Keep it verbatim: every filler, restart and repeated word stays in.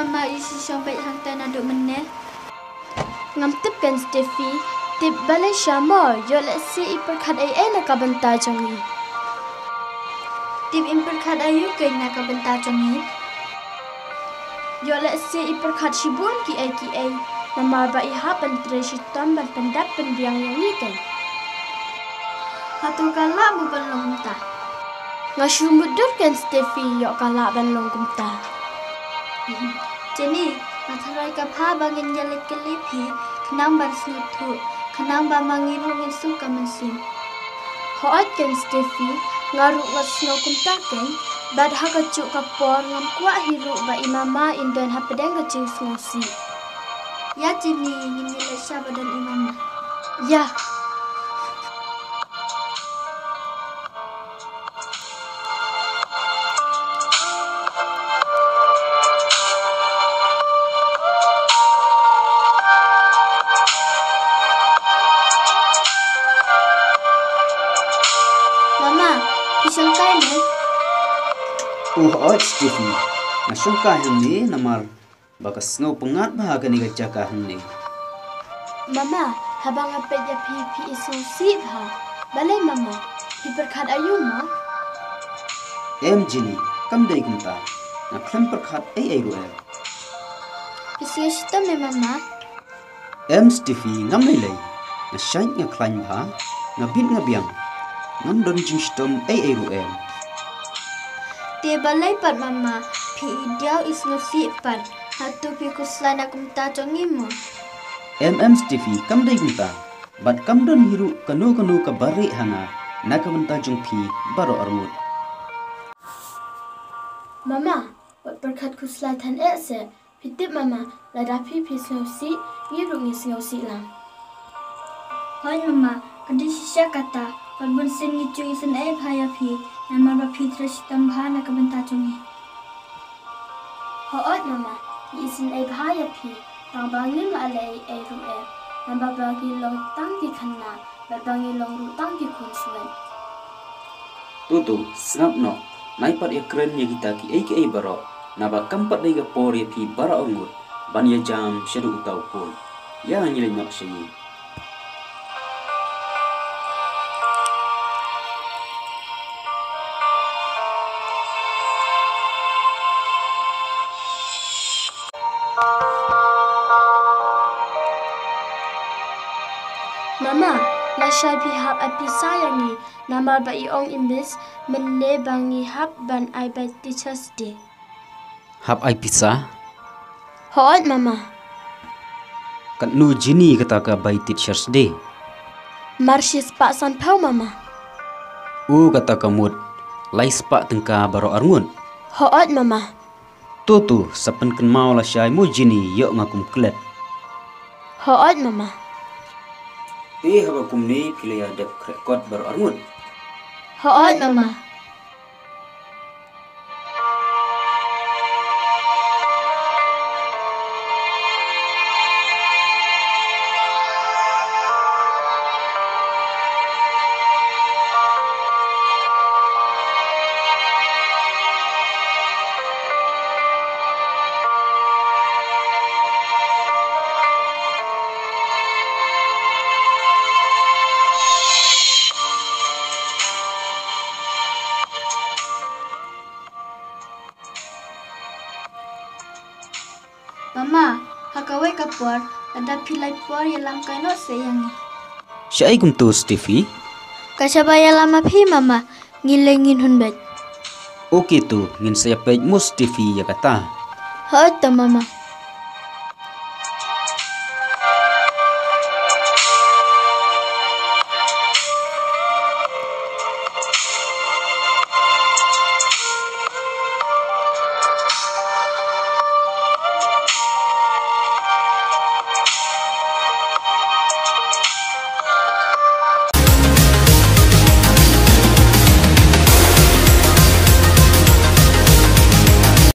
Mama, i shu shong beit hangta naduh mynne. Ngam tip kan Steffi, tip balei sha mo, ïoh lehse i pyrkhat ei ei na ka bynta jong ngi. Tip im pyrkhat aïu kein na ka bynta jong ngi. Ïoh lehse i pyrkhat shibun kiei kiei, namar ba i hap ban trei shitom ban pyndap pynbiang ïa ngi kein. Hato ka lah mo ban long kumta? Nga shu mutdur kan Steffi, ïoh ka lah ban long kumta. Jenny, nga tharai ka bha ba ngin ïaleit kylli phi, khnang ban sngewthuh, khnang ba ma ngi ruh ngin suk ka mynsiem. Hooid kan Steffi, nga ruh nga sngew kumta kein, bad ha kajuh ka por ngam kwah hi ruh ba i mama in don hapdeng ka jingsngewsih. Ïa Jenny, ngin ïaleit sha ba don i mama. Ïa. Mama, phi shongkai ne? Oh, hooid Steffi, nga shongkai hangne namar ba ka sngew pyngngad bha kane ka jaka hangne. Mama, haba nga peit ïa phi, phi isngewsih bha. Balei Mama, phi pyrkhat aïu mo? Em Jenny, kam dei kumta. Nga khlem pyrkhat ei ei ruh em. Phi sngew shitom ne Mama? Em Steffi, ngam lei lei. Nga shait nga khlaiñ bha, nga bit nga biang. Ngam don jingshitom ei ei ruh em. Te balei pat Mama, phi i diaw isngewsih pat. Hato phi khuslai na kumta jong ngi mo? Em em Steffi, kam dei kumta. Bad kam don hi ruh kano kano kaba rieh ha nga na ka bynta jong phi baroh arngut. Mama, wat pyrkhat khuslai than eh seh. Phi tip Mama, lada phi phi sngewsih, ngi ruh ngi sngewsih lang. Hooid Mama, ka dei shisha kata, wat bun sien ngi ju isynei bha ïa phi, namar ba phi trei shitom bha na ka bynta jong ngi. Hooid Mama, ngi isynei bha ïa phi, tang ba ngim lah leh ei ei ruh em, namar ba ngi long tang ki khynnah, bad ba ngi long ruh tang ki khun sngewsih. To to, sngap noh, nai pat ïakren ïa kita kiei kiei baroh, naba kam pat dei ka por ïa phi baroh arngut ban ïa jam shaduh uta u khun. Ïa ngi leit noh sha ïing. Mama, lashai phi hap ai pisa ïa ngi, namar ba i ong i miss mynne ba ngi hap ban ai bai Teachers' Day. Hap ai pisa? Hooid Mama. Katno jini kata ka bai Teachers' Day? Mar shispah sanphew Mama. O kata ka mut, lai spah tyngka baroh arngut. Hooid Mama. To to, sa pynkynmaw lashai mo jini, ïoh nga kum klet. Hooid Mama. Te haba kumne phi la ïa dep khreh kot baroh arngut. Hooid Mama. Mama, ha kawei ka por, lada phi lai por ïalam kai noh seh ïa ngi. Shaei kumto Steffi? Ka shaba ïalam ma phi Mama, ngi leh ngin hun beit. Ok to, ngin sa ïa peit mo Steffi ïa kata. Hooid to Mama.